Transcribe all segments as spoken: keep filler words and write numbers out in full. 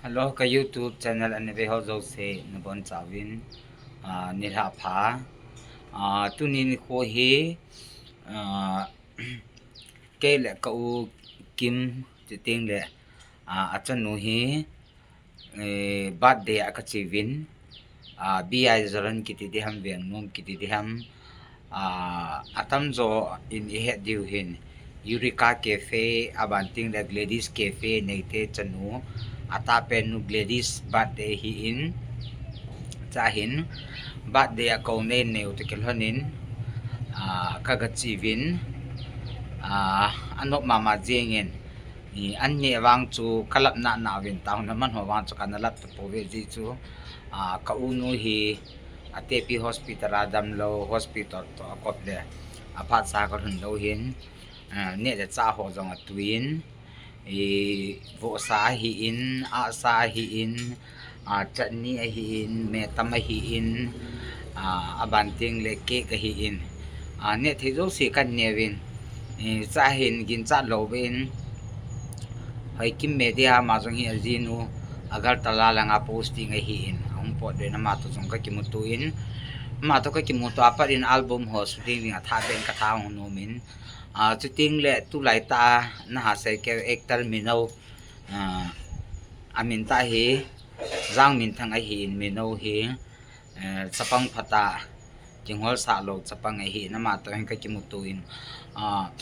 Hello, ka YouTube channel ana ve ho jouse nabonchauvin, ah, nilhah pha. Ah, tuni nikho hi, ah, kei le ka u Kim, chuteng le, ah, achanu hi, eh, birthday a kache uvin, ah, B I Zoran kiti diham, Vengnom kiti diham, ah, atamjo in ihet diu hin, Eureka Cafe, aban teng le Gladys Cafe neite chanu, atahpen nu Gladys birthday ahin, chua hin, birthday a kou nei neiu toh kilhonin, ah, kaga che uvin, ah, anop mama jengin, i, an neh vang chu kalap nanauvin, taona man ho vang chu kana lap tapouve, ajeh chu, ah, ka u nu hi atepi hospital a damlou, hospital toh akop le, aphat cha kalhun lou hin, ah, neh le chah ho jong atuin, i, vohsa ahin, ahsa ahin, ah, chutney ahin, metam ahin, ah, aban teng le cake ahin, ah, neh thei jouse kahin neuvin, i, chua hin ginchat louvin, Hoikim Media ama jong hi ajinu, Agartala langa posting ahin, ahung pot uvin, ama toh jong kakimuto in, ama toh kakimuto a pat in album ho shooting ding athah beh in kathah hung nom in, ah, chuteng le tulai tah a naha sei kei actor Minou, ah, amin tah hi Jangminthang ahin, Minou hi, eh, chapang phatah, kingolsah lou chapang ahin, ama toh hin kakimuto in, ah,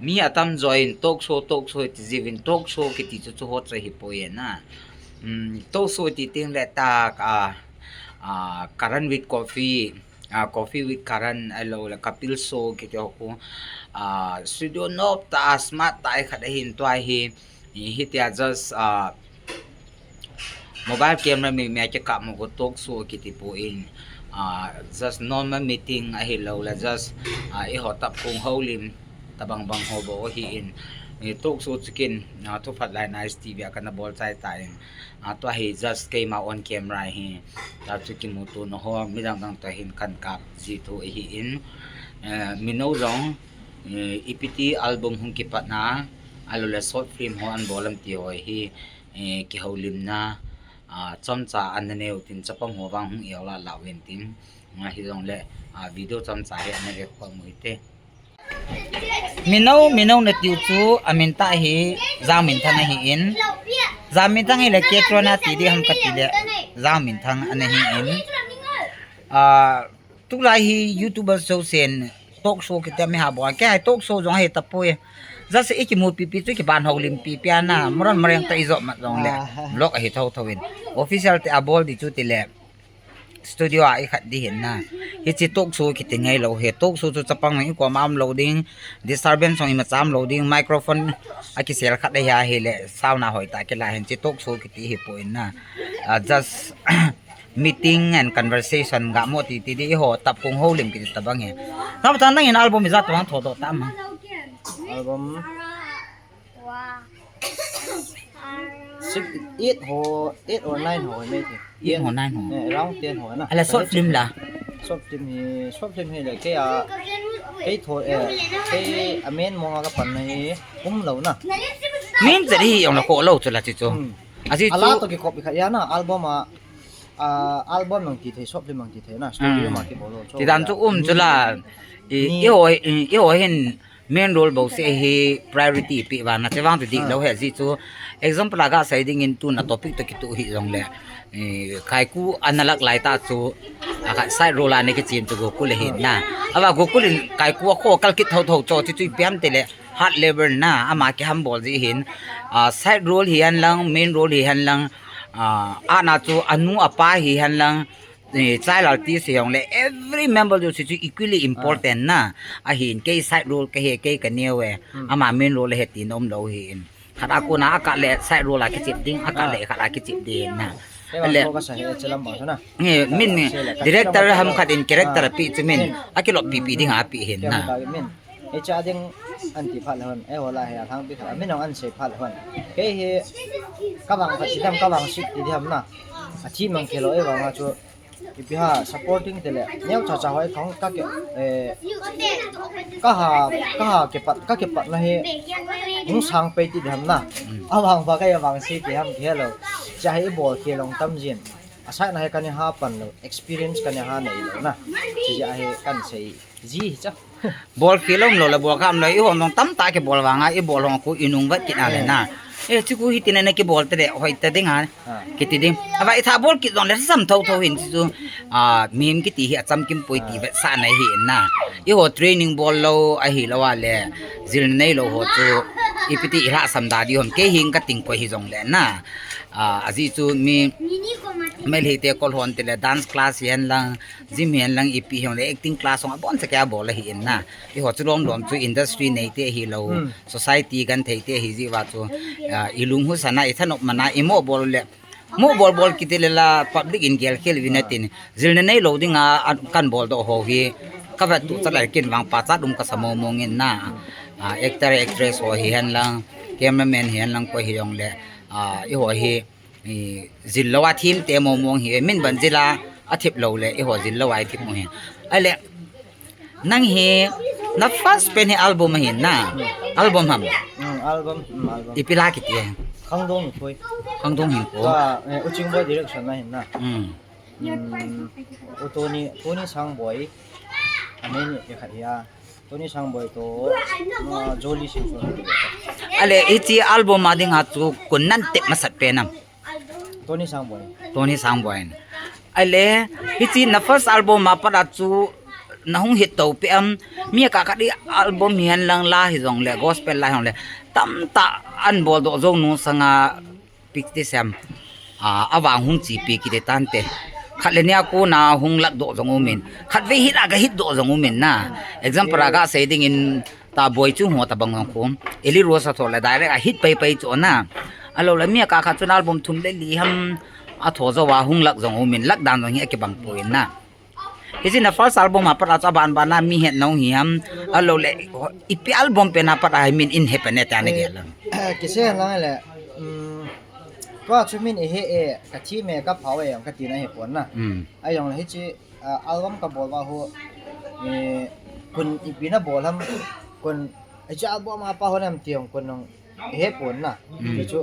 mi atamjo in talk show, talk show ti jiuvin, talk show kiti chu chuho chu ahipoi na. Um, talk show ti teng le tah, ah, ah, Karan with Coffee, ah, Coffee with Karan ahilou le Kapil Show kiti ho khu, ah, studio nop tah a smart tah a khat ahin, tua hi, i, hitia just, ah, mobile camera mi mi a kikap mo khu talk show kiti poi, ah, just normal meeting ahilou le just, ah, eiho tapkong houlim tobang bang ho bou ahin, i, talk show chu ken, ah, Thuphat Lai Nice T V a kana bol chai tan, ah, tua hi just keima on camera hi, tua chu kimutona ho midang dang toh hin kana kap ji thu ahin, eh, Minou jong, eh, ipi ti album hung kipatna, ahilou le short film ho ana bol am ti ho hi, eh, kihoulimna, ah, chomcha ana neiu tin, chapang ho vang hung eo lah lah uvin tin, ah, hijongle, ah, video chomcha hi ana ve khom u hite. Minou, Minou natiu chu amin tah hi Jangminthang ahin, Jangminthang hi le Ketrona ti diham kati le Jangminthang ana hin, ah, tulai hi YouTuber jousen talk show kiti a mi ha bol a, kei hi talk show jong ahi tapoi. Just ikimupi pi chu kiban houlim pi pi a na, moron moreng tah ijop mat jongle, ah, vlog ahi thotho in. Official tah a bol di chu tile, studio a ikhat di hin na. Hiche talk show kiti ngailou hi. Talk show chu chapang i koma umlou ding, disturbance jong imacha umlou ding, microphone akisel khat ahi a, ahile sound a hoitah kila hin, hiche talk show kiti hipoi na. Ah, just meeting and conversation ga mo ti ti di, eiho tapkong houlim kiti tobang hi. Nangin album ijat vang thodoh tam? Album six, eight ho, eight or nine ho mai ti. Eight ho, nine ho. Eh, around ten ho na. Ahile short film la? Short film hi, short film hi le kei a, kei tho, eh, kei a main mong a kapan na hi umlou na. Main chet hi jong la kho lou chu la chu chu. Hmm. Ajeh chu. Ala toh kikop kha ya na, album a, ah, album nang ti thei, short film nang ti thei na, studio, hmm, ma kibol lou. Ti dan chu um chu la, i, ni, eiho, i, eiho hin main role bou seh hi priority pe vang na, che vang chu dik lou hi ajeh chu. Example a ga sei ding in tuna topic toh kitoh hi jongle, i, Kaiku ana lak lai tah chu, a khat side role a ana kichen chu Gokul ahin na. Ava Gokul in Kaiku a kho kal kit thotho chu, chu chu ipi ham tile, hard labor na, ama kiham bol ji hin, ah, side role hihen lang, main role hihen lang, ah, ana chu anu apa hihen lang, eh, child artist hijongle, every member jouse chu equally important na. Ahin, kei side role kahi, kei kaneo e, hmm, ama main role ahi tina umlou hin. Khat a kona akah le side role a kichep ding, akah le khat a kichep ding na. Kei vang le, focus ahi, che lam bang chu na. Eh, min, director ham khat in character ape chu min, akilop pi pi ding ape hin na. Hiche a ding anti phat le hon, eiho la hi a thang pi khat, min jong an sei phat le hon. Kei hi, ka vang khat ti diham, ka vang sik ti diham na. Athi mang kei lou, ei vang a chu, ipi ham, supporting tile, neo cha cha hoi khong ka ke, eh, ka ha, ka ha kipat, ka kipat na hi, hung sang pei ti diham na. A vang ba ka ya vang sik ti ham kei lou. Cha hi bol khel long tam jin. Asai na hi kani ha pan lo, experience kani ha nei lo na. Chi ja hi kan sei ji hi cha. Bol khel lom lo le bol kham lo, i hon long tam ta kibol vanga, i bol hong khu i nung vat kit na le na. E, chi khu hi tin na kibol te le, hoi ta ding ha. Ah. Kiti ding. Ava i tha bol kit long le sam tho tho hin chu. A, mim kiti hi acham kim poi ti vet sa na hi na. I ho training bol lo, ahi lo a le. Jil nei lo ho chu. I piti i la sam da di hom. Kei hing ka ting ko hi jong le na. A, aji chu mi, mel hi te kol hon te le dance class hi hen lang. Gym hi hen lang ipi hi hong le acting class hong abon sa kei a bol ahi in na. I ho chu lom lom chu industry nei te hi lo, hmm, society kan thei te hi ji va chu, ah, i lung hu sa na, i thanop ma na, i mo bol le, mo bol bol kiti le la public in gel khel vi na tin. Jil na nei lo ding a, a kan bol do ho hi. Ka vet tu cha lai kin vang pa cha dum ka sa mo mo ngin na. Ah, actor, actress ho hi hen lang, cameraman hi hen lang ko hi jong le. Ah, i ho hi I, jil lo a thim te mo mong hi, min ban jil a, a thip lo le, i ho jil lo a i thip mo hi. Ale, nang hi, na first pen hi album hi na, album ham. Hmm, album, hmm, album. Ipi la kiti. Khangdong Hinkho. Khangdong Hinkho. Ka, eh, U Chingboy direction na hi na. Hmm. Hmm, U Tony, Tony Sangboy. Amen, ya khat ya. Tony Sangboy to, ah, Jolly Singson. Ale, hichi album a ding a chu kun nan tep masat pen am. Tony Sangboy. Tony Sangboy. Ale, hichi na first album a pat a chu na hung hit to pe am. Mi ka ka di album hi hen lang la hi jong le, gospel la hi jong le. Tam ta an bol do jong nu sanga Pik ti sem. A, avang hung chi pi kiti tante. Khat le nia kona hung lak do jong umin. Khat ve hit a ga hit do jong umin na. Example a ga sei ding in ta boi chu ho ta bang jong kum. Eli Rosa tho le direct a hit pai pai chu na. Alo le mi ka khat chun album thum le li ham a tho jo wa hung lak jong umin. Lak dan jong hi a kibang poi na. Hichi na first album a pat a chu aban ban a mi het nong hi ham. Alo le ipi album pen a pat a hi min in he pen e ta ne gel. Kise lang le, um, tua chu min e he e, ka thi me ka phau e, ka ti na he pon na. Hmm. Ai jong le hichi, ah, album ka bol va ho, eh, kun ipi na bol ham, kun, hichi album a pa ho nam ti jong kun nong he pon na. Hmm. Ti chu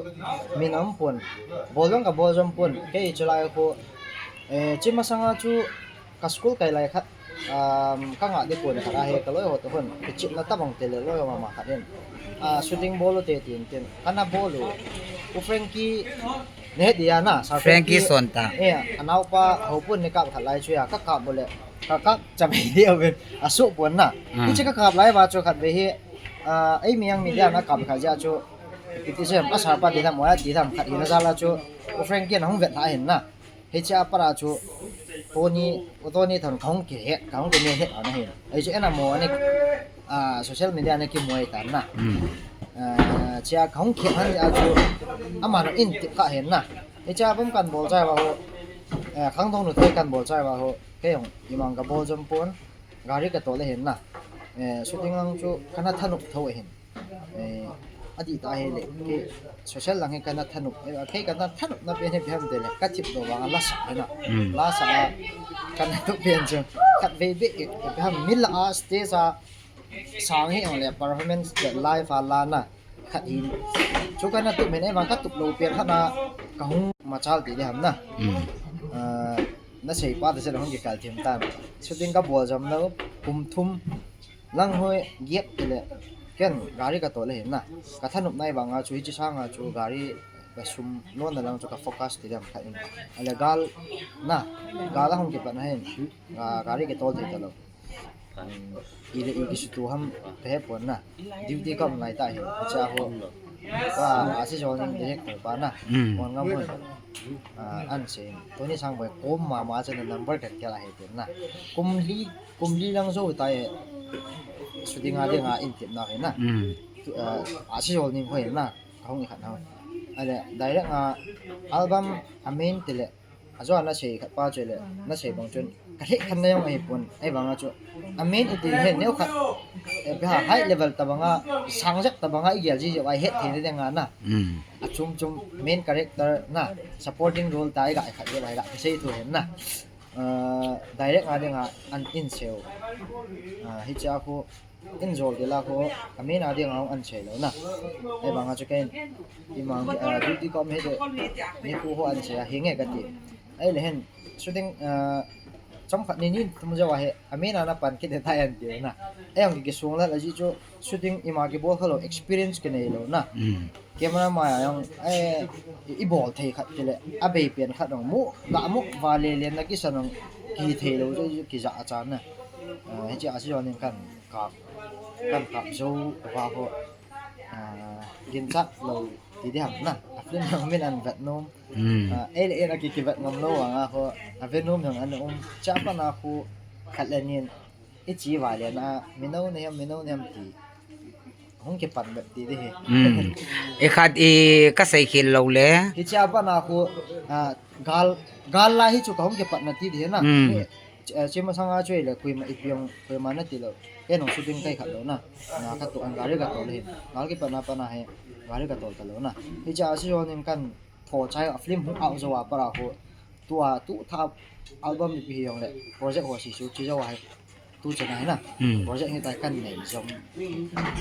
min am pon. Bol jong ka bol jom pon. Kei chu lai ko, eh, chi masanga chu ka school kai lai khat, um, ka nga de pon khat a he ka loi ho to hon. Kichip na tabang te le loi ho mama khat in. Ah, shooting bol u te tin tin. Kana bol u. U Frankie ne dia na, Sir Frankie Frankie. Son ta. Eh, anau pa ho pon ne kap khat lai chu ya, ka kap bol le. Ka kap cham hi dia ben. A su pon na. Hmm. Hichi ka kap lai va chu khat ve hi. Ah, ei mi ang mi dia na kap khat ja chu. Iti sem, a sar pa ti tham, oya ti tham, khat hi na jala chu, U Frankie na hung vet la hin na. Hichi a para chu, Tony, U Tony thon ka hung kihet, ka hung kine het na hin. Ai chu ena mo ani, ah, social media na kimuai ta na. Hmm. Ah, chia ka hung kihet han a chu, ama no in tip ka hin na. Hichi a bom kan bol chai va ho, eh, khang dong nu thei kan bol chai va ho, kei hung imang ka bol jom pon, gari ka to le hin na. Eh, shooting lang chu, kana thanop tho hin. Eh, adi ta he le, kei social lang he kana thanop, eh, kei kana thanop na pen he ipi ham ti le, ka thip do vang a la sa he na. Hmm. La sa a, kana tu pen chu, khat ve be, eh, ipi ham min la a stage a, sang he le, performance le live a la na, khat hi. Chu kana tu men e vang ka tup lo pen khat na, ka hung machal ti le ham na. Hmm. Ah, na sei pa ta se la hung kikal thim ta. Shooting ka bol jom lo, kum thum, lang hoi gap ti le, ken gari ka to le hin na. Ka thanop nai vang a chu hichi sang a chu gari ka sum lo na lang chu ka focus ti dem kha in. Ale gal na, gal a hung kipat na hin, ah, gari ka to thei ta lo. Um, i le i ki sutu ham ka he pon na. Duty kam lai ta hin, cha ho. Ka a si jong director pa na. Mm. Pon ngam hoi. Ah, an se. Tony Sangboy kom mama chu na number ka kela he tin na. Kum li Kum li lang jo ta e, shooting a ding a in tip na he na. Mm. Tu, eh, a si jol ning hoi na, ka hung i khat na. Ale, direct a, album a main ti le, a jo na sei khat pa chu le, na sei bang chun, ka he khan na jong ahi pon, ai bang a chu. A main i ti he neo khat, eh, ha, high level ta bang a, sang jak ta bang a, i gel ji jo ai he thei ding a na. Mm. A chum chum main character na, supporting role ta i ga i khat jo ai ga, ka sei thu he na. Ah, direct a ding a an in seu. Ah, hicha khu in jol dila ho, a main a ding a hung an sei lou na. Ei banga chu ken, i mang, ah, duty kom he de, ni khu ho an sei a, hi nge ka ti. Ei le hen, shooting, ah, chom khat ni ni thum jo a he, a main a na pan kit de tai an ti na. Ei ang ki sung la la ji chu, shooting ima kibol kha lou, experience kinei lou na. Camera mai a jong, eh, i, i bol thei khat ti le, a bei pen khat jong mu, ga mu, va le le na kisa jong, ki thei lou chu, ki ja a chan na. Eh, hiche a si jong ning kan kap, kan kap jo, va ho, ah, gin chat lou, ti di ham na. A film jong min an vet nom. Ah, ei le ei na ki, ki vet ngam lou, anga ho, a vet nom jong an um, cha pa na khu, khat le nin, i chi va le na, mi no na hem, mi no na hem ti. Hung kipan bep ti di hi. Hmm. I khat i ka sei khel lou le. Hiche a pat na khu, ah, gal, gal la hi chu ka hung kipat na ti di hi na. Hmm. Ni, eh, chima sanga chu le, koima ipi jong, koima na ti lou. Ken jong shooting kai khat lou na. Na ka to an gari ka tol le. Gal kipat na pat na hi, gari ka tol ta lou na. Hiche a si jong ning kan tho chai a film hung out jo a pat a khu. Tua, tu tha album ipi hi jong le, project ho si su chi jo a hi. Tu chana hi na. Hmm. Project hi tai kan nei jong.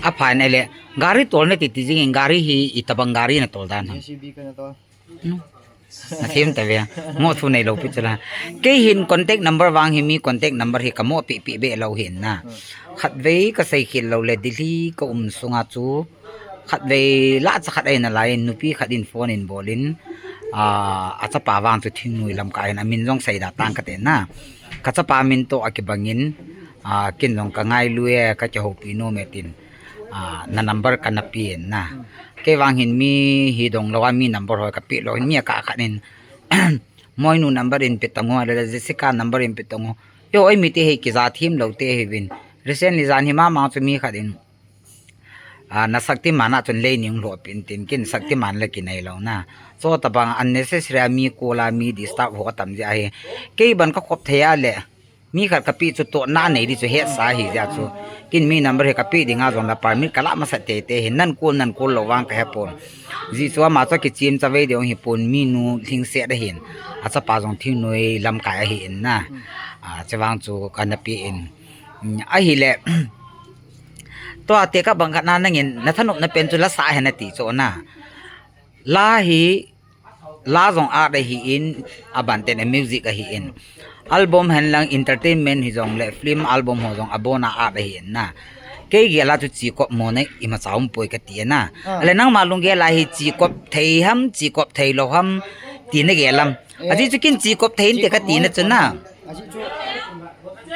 A pha nei le, gari tol na ti ti jing in gari hi i tabang gari na tol dan ha. J C B ka na tol. Hmm. A thim ta ve. Mo thu nei lou pi chala. Kei hin contact number vang hi mi contact number hi ka mo pi pi be lou hin na. Hmm. Khat vei ka sei khel lou le Delhi ka um sunga chu. Khat vei la cha khat ei na lai nupi khat in phone in bol in. Ah, a chapa vang chu thingnoi lamkai hin a min jong sei da tang ka te na. Ka chapa min to a kibang in, ah, kin jong ka ngailu e, ka kihoupi nom e tin, ah, na number ka na pe in na. Kei vang hin mi hi dong lou a mi number ho ka pe lou hin mi a ka khat in, Moinu number in pe tang o, le Jessica number in pe tang o. Yo, oi mi te hi kija thim lou te hi vin. Recently jan hi ma mang chu mi khat in, ah, na Shaktiman a chun lei ning lou pin tin kin Shaktiman le kinei lou na. Chu tabang unnecessary a mi call a mi disturb ho tam jeh a hi. Kei ban ka khop thei a le. Mi khat ka pe chu to na nei di chu hetsa hi jeh a chu. Kin mi number hi ka pe ding a jong la permit ka la masa tei tei hi nan call nan call lou vang ka he pon. Ji chu ama chu kichim cha vei ding hi pon mi nu lhingset a hin. A chapa jong thingnoi lamkai a hi in na. Ah, chu vang chu ka na pe in. Hmm, a hi le. Tua te ka bang khat na nangin na thanop na pen chu la sa he na ti chu na. La hi, la jong art a hi in, a ban ten a music a hi in. Album hen lang entertainment hi jong le film album ho jong a bon a art a hi in na. Kei gel a chu chi kop mo na i ma cha um poi ka ti na. Ah. Ale nangma lung gel a hi chi kop thei ham, chi kop thei lou ham, ti na gel lam. Eh, a ji chu kin chi kop thei in te ka ti na chu na. A ji chu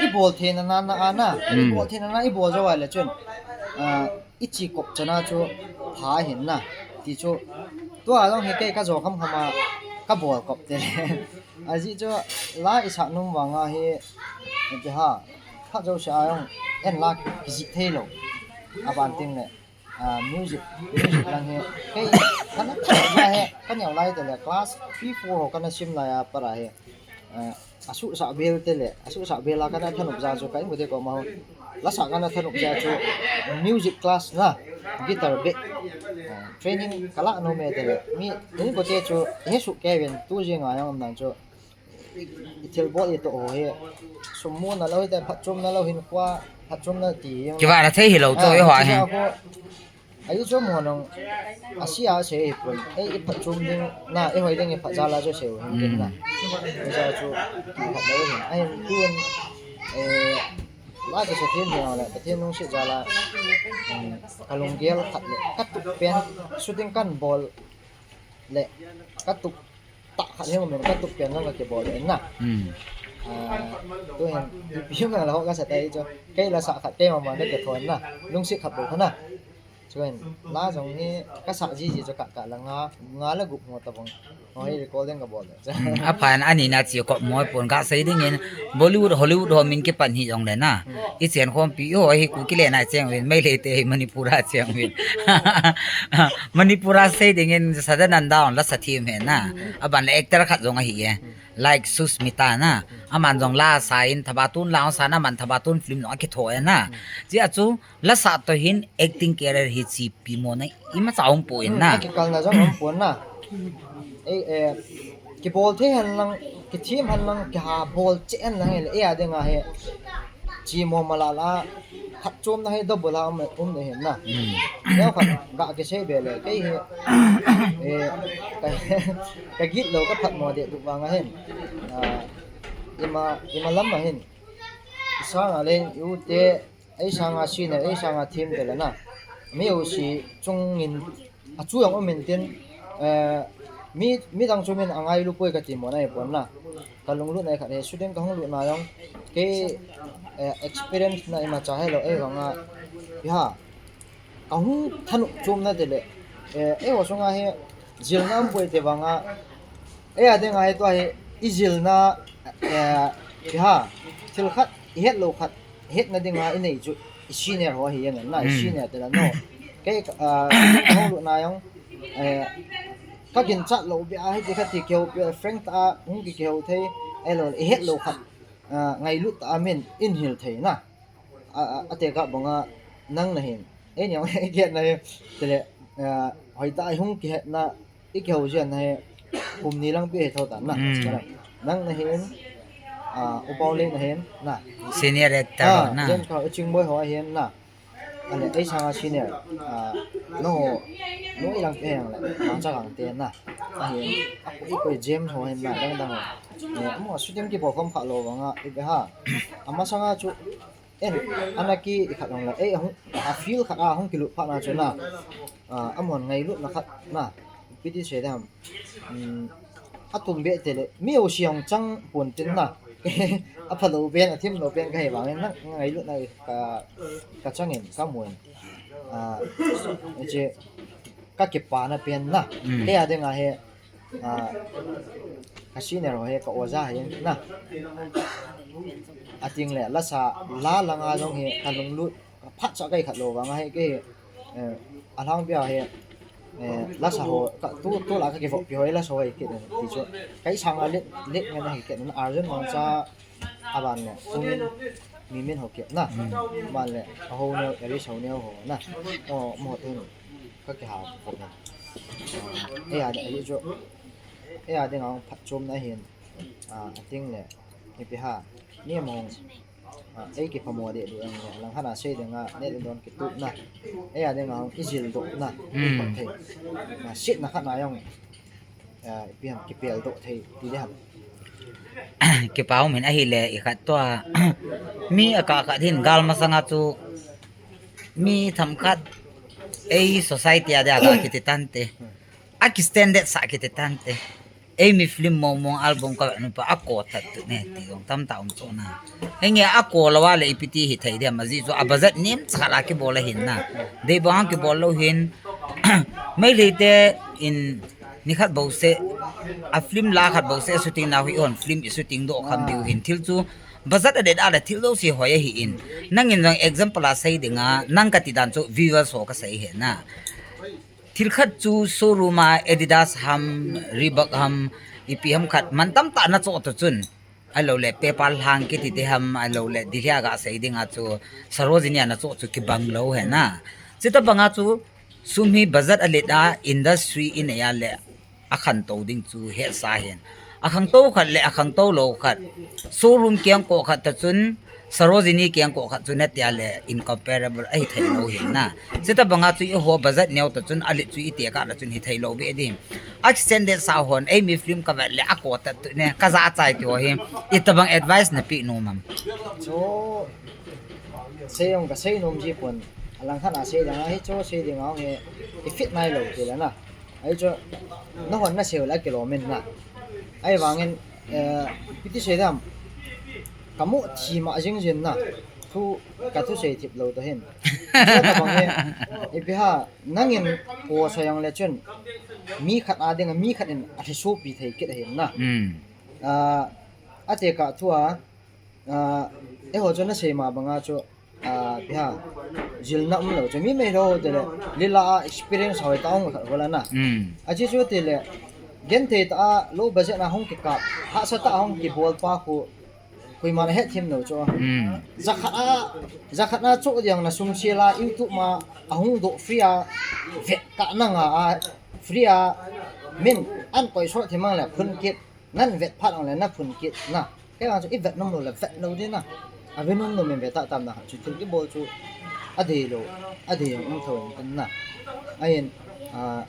i bol thei na na na a na. I bol thei na na i bol jo a le chun. Ah, i chi kop chana chu pha hin na. Ti chu. Tua jong hi kei ka jo kham kham a ka bol kop te le. A ji chu la i sa num vang a hi. Ti ha. Kha jo sa jong en la ki ji thei lou. A ban ting le. Ah, music, music lang hi. Kei kana thanop ja hi, ka neo lai te le class three four ho kana sim lai a pat a hi. Ah, a su sa bel te le, a su sa bel a kana thanop ja chu ka in ko te ko ma ho. La sa kana thanop ja chu music class na, guitar be. Ah, training ka la nom e te le. Mi in ko te chu he su ke ven tu jing a jong um nan chu. I thilbol i toh ho hi. Sum mu na lou hi te, phatchom na lou hin kua, phatchom na ti jong. Kivah na thei hi lou chu, ah, i ho hi. Ahi chu mo nong, a sia se hi pon. Ei, i phatchom ding na, i hoi ding i phat jal a chu se hin tin na. Hmm. Ei sa chu, ki phat lou hin. Ahin tun, eh, la ka se thin hi le, ka thin nung si jal a. Hmm, ka lunggel khat le, ka tup pen, shooting kan bol le, ka tup tah khat hi um in ka tup pen jong ka kibol in na. Hmm. Ah, tu hin, ipi jong la ho ka sa tai chu. Kei la sa khat kei mama na ka thon na. Lungset khat bou kha na. Chuin, la jong hi ka sa ji ji chu ka, ka la nga, nga la gup mo ta bang. Ho hi recording ka bol le. Hmm, a phan ani na chi kop mo pon ka sei ding in Bollywood, Hollywood ho min kipan hi jong le na. Hmm. I chen khom pi ho hi Kuki le na cheng vin, Meitei te hi Manipur a cheng vin. Manipur a sei ding in Sadananda on la sa thim he na. A ban le actor khat jong a hi e. Like Susmita na. A man jong la sa in Thabatun la sa na man Thabatun film jong a kitho e na. Ji a chu la sa to hin acting career hi chi pi mo na i ma cha um pon na. Hmm, a kikal na jong um pon na. Ei, eh, kibol thei hen lang, kithim hen lang, kiha bol che hen lang, ei, a ding a hi. Chi mo ma la la, Phatchomna hi double a um, um na hin na. Hmm. Neo khat ga kisei be le, kei hi, eh, ka, ka git lou ka phatmo deh duh vang a hin. Ah, ima, ima lam a hin. I sanga le, i u te, ei sanga senior, ei sanga thim te le na. Mi u si chung in, a chu jong um in tin, eh, mi, midang chu min a ngailu poi ka ti mo na hi pon na. Ka lunglut na hi khat hi, shooting ka hung lut na jong, kei, eh, experience na ima cha hello, ei vang a, i ha, ka hung thanop chom na te le, eh, ei ho sunga hi, jilna um poi te vang a, ei a ding a hi tua hi, i jilna, eh, i ha, thil khat, i het lou khat, hetna ding a i nei chu, i senior ho hi jeng na, i Hmm. senior te la no. Kei, ah, ka hung lut na jong, eh, ka ginchat lou beh a, hiti khat ti kihou peh, frank ta a, hung ki kihou thei, ei lou, i het lou khat, ah, ngailut ta a min, in hil thei na. A, a, a te ka bang a, nang na hin. Ei ni jong, ei get na hin. Te le, ah, hoi ta a hung kihet na, i kihou jia na hi, kum ni lang pi hi tho ta na. Hmm. Nang na hin, ah, U Pau le na hin, na. Senior actor Ah, ho na. Jen ka, u Chingboi ho a hin na. Ale, ei sanga senior, ah, no, no i lang te hin le, ma cha gang te na. A hin, a ko i ko James ho hin na, dang dang ho. Eh, amo shooting kibol khom kha lou vang a, i be ha. Ama sanga chu, En, ana ki i khat jong le, ei, a hung, a field khat a hung kilut phat na chu na, ah, amahon ngailutna khat na, ipi ti sei dam, um, a tum beh te le, mi u si jong chang pon tin na, a phalou pen, a thim lou pen ka hi vang in na, ngailutna ka, ka chang in, ka mu in, ah, che, ka kipana pen na, Mm. kei a ding a hi, Ah, ka senior ho hi ka oja hi na. A ting le, lasa, la langa jong hi ka lunglut, ka phatcha kei khat lou vang a hi kei, eh, a lhang bia hi, eh, lasa ho, ka tu, tu la ka kivop pi ho hi lasa ho hi kei ti chu. Kei sanga let, let ngen hi kei na, Arjun Mangcha, a ban le, Sumin, Mimin ho kei na. Mm. Ban le, a ho neo, Eris ho neo ho na. O, mo tu. Ka kihou pon. Ei a ding, ei chu. Ei a ding a phatchomna hin. Ah, a ting le. Ipi ha. Ni mong. Ah, ei kipamo deh deh ang le. Lang hana sei ding a. Ne don kitupna. Ei a ding a i jil doh na. Hmm. Thei. Ah, sit na khat na jong. Ah, ipi ham kipel doh thei. Ti ding ham. Kipa um in ahile i khat tua. Mi a ka khat hin gal masanga chu. Mi themkhat, ei society a dia ka kiti tante. A ki standard sa kiti tante. Ei mi film mong mong album ka nu pa a ko tat tu ne ti jong tam ta um chu na. Henge a ko lou a le ipi ti hi thei dia ma ji chu a budget nem cha la kibol a hin na. Dei bang kibol lou hin. Meitei te in ni khat bou se a film la khat bou se shooting na hui on film i shooting doh kham diu hin thil chu Budget a det a le thil jouse hoi ahi in. Nangin jong example a sei ding a, nang ka ti dan chu viewers ho ka sei ahi na. Thil khat chu showroom a Adidas ham, Reebok ham, ipi ham khat man tam tah na choh to chun. Ahilou le, Pepper Lhang kiti te ham, ahilou le, Delhi a ga sei ding a chu, Sarojini a na choh chu kibang lou ahi na. Chuti bang a chu, sum hi budget a let a, industry in a ya le, a khantou ding chu hetsa hin. A khangtou khat le a khangtou lou khat. Showroom kiang ko khat ta chun, Sarojini kiang ko khat chun, natia le incomparable ahi thei lou hin na. Chuti bang a chu i ho budget neo ta chun, a let chu i te ka la chun hi thei lou ve ding. A standard sa hon, ei mi film ka vet le a ko ta tu ne, ka ja chai ti ho hi. Ita bang advice na pi nu mam. Chu, sei jong ka sei nom ji pon. A lang khat a sei ding a, hi chu sei ding a, hi, i fit nai lou ti le na. Ahi chu, na hon na sei u la kilom in na. Ahivangin, eh, ipi ti sei dam. Ka mu thi ma jing jin na. Thu, ka thusei thip lou ta hin. Chu ta bang hi, ipi ha, nangin ko sa jong le chun. Mi khat a ding a, mi khat in a thi sopi thei kit a hin na. Mm. Ah, a te ka thu a, Ah, eiho chu na sei ma bang a chu, ah, ipi ha, jilna um lou chu mi mei lou te le, lila a experience hoi ta ong khat hola na. Mm. A chi chu te le, genthei ta a, low budget na hung kikap, hahsa ta a hung kibol pa khu, koima na het thim lou chu. Mm. Jakhat a, jakhat na chu diang na sum sil a, YouTube ma, a hung doh free a, vet ka na nga a, free a, min, an koi so thim mang le, phun kit, Nan vet phat ang le na phun kit na. Kei vang chu i vet nom lou le vet lou ding na. Ave nom nom in ve ta tam na chu thil kibol chu adei lou, adei jong um thou in tin na. Ahin, a,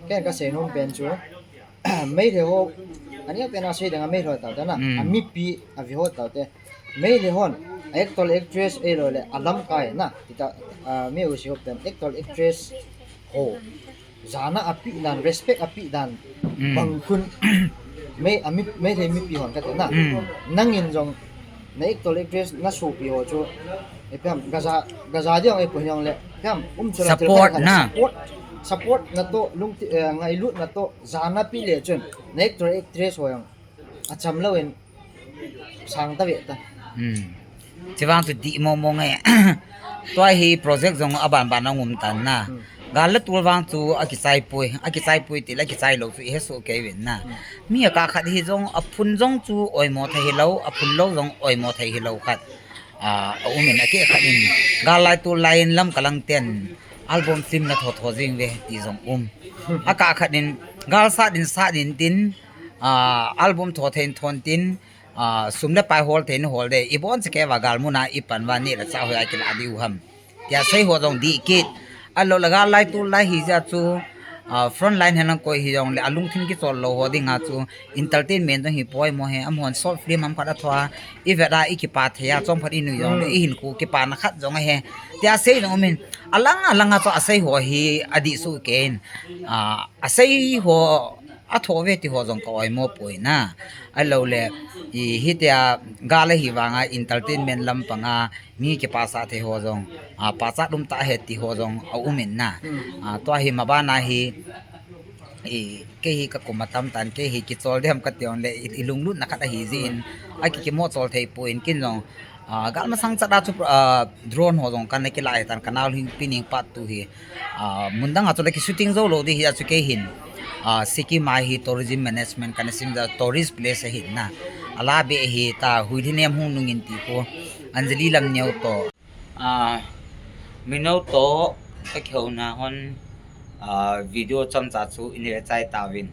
ken kasei nom pen chu, Meitei ho, ani pen a sei ding a Meitei ho tau te na, Mm. a mipi, a ve ho tau te. Meitei hon, a actor actress ei lou le, a lamkai na, ti ta, a, mi u si ho pen, actor actress ho. Jana a pi dan, respect a pi dan, Mm. bang khun, Mei, a mi, Meitei mipi hon ka te na. Mm. Nangin jong, na actor actress na sopi ho chu, e pem, gaja, gaja diang e pun jong le, pem, um chu la Support thil khat na. Support, support na to, lungti, eh, ngailut na to, jana pi le chun, na actor actress ho jong, acham lou in, sang ta ve ta. Hmm. Chuvang chu dih mong mong e. Tua hi project jong aban ban a um tan na. Hmm. Gal le tul vang chu akichai poi, akichai poi ti le akichai lou chu i he soh kei uvin na. Hmm. Mi a kah khat hi jong a phun jong chu oimo thei hi lou, a phun lou jong oimo thei hi lou khat. A, a um in a keh khat in gal lai tul lai in lam kalang ten album film na tho tho jing ve ti jong um. A kah khat in gal sat in sat in tin, a, album tho thei in thon tin, a, sum le pai hol thei in hol de, i bon che kei uva gal mun a i pan uva neh le chah hoi a kila diu ham. Tia sei ho jong dih kit. A lou le gal lai tul lai hi jeh chu, a, front line hen lang koi hi jong le a lungthim kichol lou ho ding a chu entertainment jong hi poimo e, amahon short film ham khat a tho a, i vet a i kipa thei a, chomkhat i nui jong le Hmm. i hinkho kipana khat jong ahi. Tia sei jong um in, a lang a lang a chu a sei ho hi adih soh kei in, a, a sei ho a tho ve ti ho jong ka oimo poi na. A lou le, i, hitia gal ahi vang a entertainment lam pang a mi kipasah thei ho jong, a, pachat um tah ahi ti ho jong a um in na. Hmm. A, tua hi maban a hi, i, kei hi ka kum atam tan, kei hi kichol dem ka ti jong le, i, i lunglut na khat ahi jeh in, a ki, kimo chol thei poi in kin jong, a, gal masang chat a chu, a, drone ho jong kana kila ahi tan, ka nao hin pining part two hi. A, mun dang a chu le ki shooting jou lou di hi a chu kei hin. A, Sikkim a hi tourism management kana sim jeh a tourist place ahi na. A la be hi ta hui hi nem hung nung in ti ko. Anjali Lamneo to. A, Mino to ka kihou na hon, a, video chomcha chu in ve chai tauvin.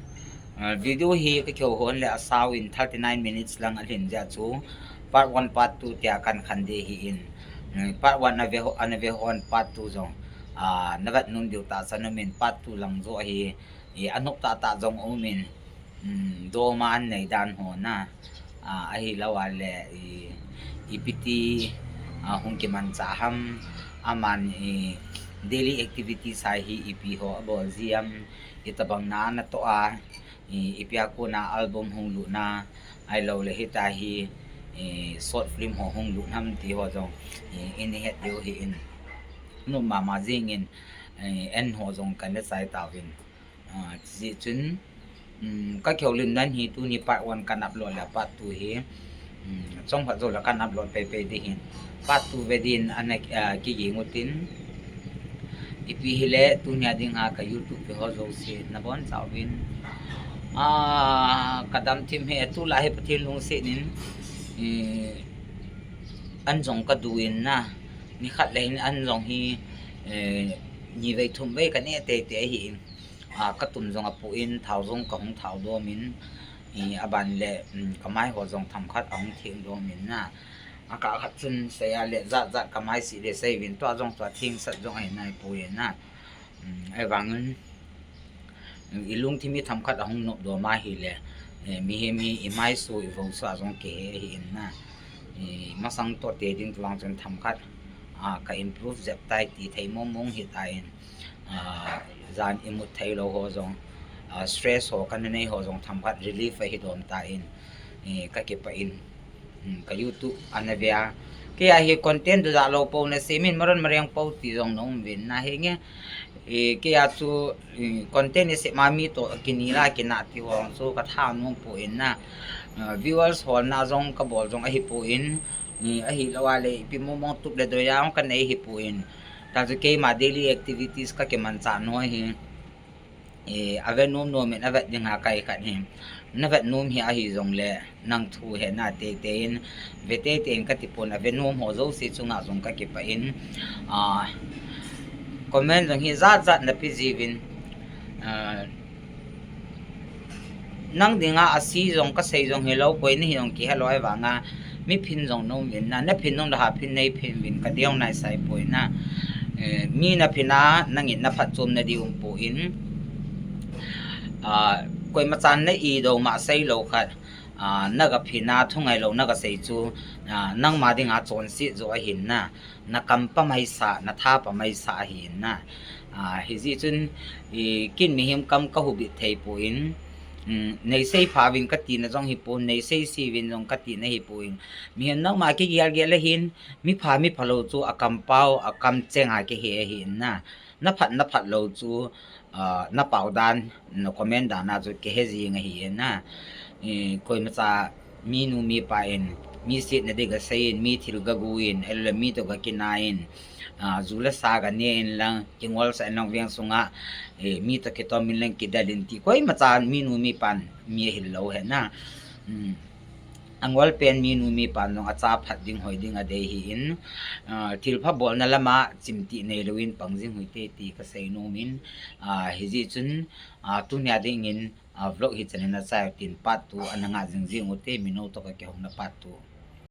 A, video hi ka kihou hon le a sao in thirty nine minutes lang a lhin jeh a chu part one, part two tia kan khan de hi in. Mm, part one na ve ho, ana ve hon part two jong. A, na vet nom diu tah chan um in part two lang jo ahi, i, a nop tah tah jong um in, mm, doma an nei dan ho na. A, ahi lou a le, i, ipi ti, a, hung kimanchah ham, aman, i, daily activities a hi ipi ho abol ji ham, i, tabang na na toh a, i, ipi a kona album hung lut na, ahilou le hitia hi, i, short film ho hung lut ham ti ho jong, i, in het diu hi in. Nop mama jing in, i, en ho jong kan le chai tauvin. A, chijeh chun, um, ka kihou lin dan hi tuni part one kan upload le part two hi, um, chomkhat jou le kan upload pei pei di hin. Part two ve din ana, a, kiging u tin. Ipi hile tunia ding a ka YouTube ve ho jouse na bon chauvin. A, ka dam thim hi tulai hi Pathen lungset in, i, an jong ka du in na. Ni khat le hin an jong hi, eh, ni vei thum vei ka neh tei tei ahi in. A, ka tum jong apoh in, thao jong ka hung thao dom in, i, aban le, um, ka mai ho jong themkhat ahung theng dom in na. A kah khat chun sei a le jat jat ka mai sih le sei uvin, tua jong tua thengsat jong ahi nai poi na. Um, ahivangin, um, i lungthim i themkhat ahung nop dom ahi le, eh, mihem hi i maisu i vosu a jong kihe ahi in na. I, masang toh te ding tuvang chun themkhat, a, ka improve jep tai ti thei mong mong hi ta in. A, jan imut thei lou ho jong, a, stress ho kana nei ho jong themkhat relief ahi dom ta in, i, ka kipah in, um, ka YouTube ana ve a. Kei a hi content dojah lou po na sem in maron mareng po ti jong na um uvin na hi nge. I, kei a chu, i, content i sem a mi toh kini la kina ti ho jong chu ka tha nom poi na. A, viewers holna jong ka bol jong ahi poi, i, ahilou a le ipi mong mong tup le doi a jong ka nei hi poi. Ta chu keima daily activities ka kimanchah noi hi. I, a ve nom nom in a vet ding a kai khat hi. Na vet nom hi ahi jong le nang thu he na tei tei in, ve tei tei in ka ti pon a ve nom ho jouse chunga jong ka kipah in. A, comment jong hi jat jat na pe jiuvin. A, nang dinga a si jong ka sei jong hi lou koi ni hi jong kihe lou ahivanga mi phin jong nom in na, na phin nom le ha phin nei phin vin ka deu nai sai poi na. Eh, mi na phin a, nangin na phatchom na di um poi in. Ah, koima chan na i do ma sei lo khat, ah, na ga phin a, thungai lo na ga sei chu, ah, nangma dinga chonset jo ahin na. Na kam pa mai sa, na tha pa mai sa ahin na. Ah, hijeh chun, i, kin mihem kam ka hubit thei poi in, um, nei sei pha vin ka tina jong hi pon, nei sei si vin jong ka tina hi poi in. Mihem nangma kigel gel ahin, mi pha mi pha lo chu a kam pau, a kam cheng a kihe ahin na. Na phat, na phat lo chu, ah, na pau dan, na comment dan a chu kihe jing ahi na. Eh, koima cha mi nu mi pa in, mi setna di ga sei in, mi thil ga gu in, ahilou le mi to ga kina in, ah, ju le sa ga ne in lang, kingol sa in lang veng sunga, eh, mi to kitom in lang kidel in ti, koima cha mi nu mi pan mi ahil lou he na. Um, angol pen mi nu mi pan jong a cha phat ding hoi ding a dei hi in, ah, thil pha bolna lama chimti nei lou in pang jing hoi te ti ka sei nom in, ah, hijeh chun, ah, tunia dingin, ah, vlog hi chan in a chai tin part two ana nga jing jing u te, mi nu to ka kihou na part two.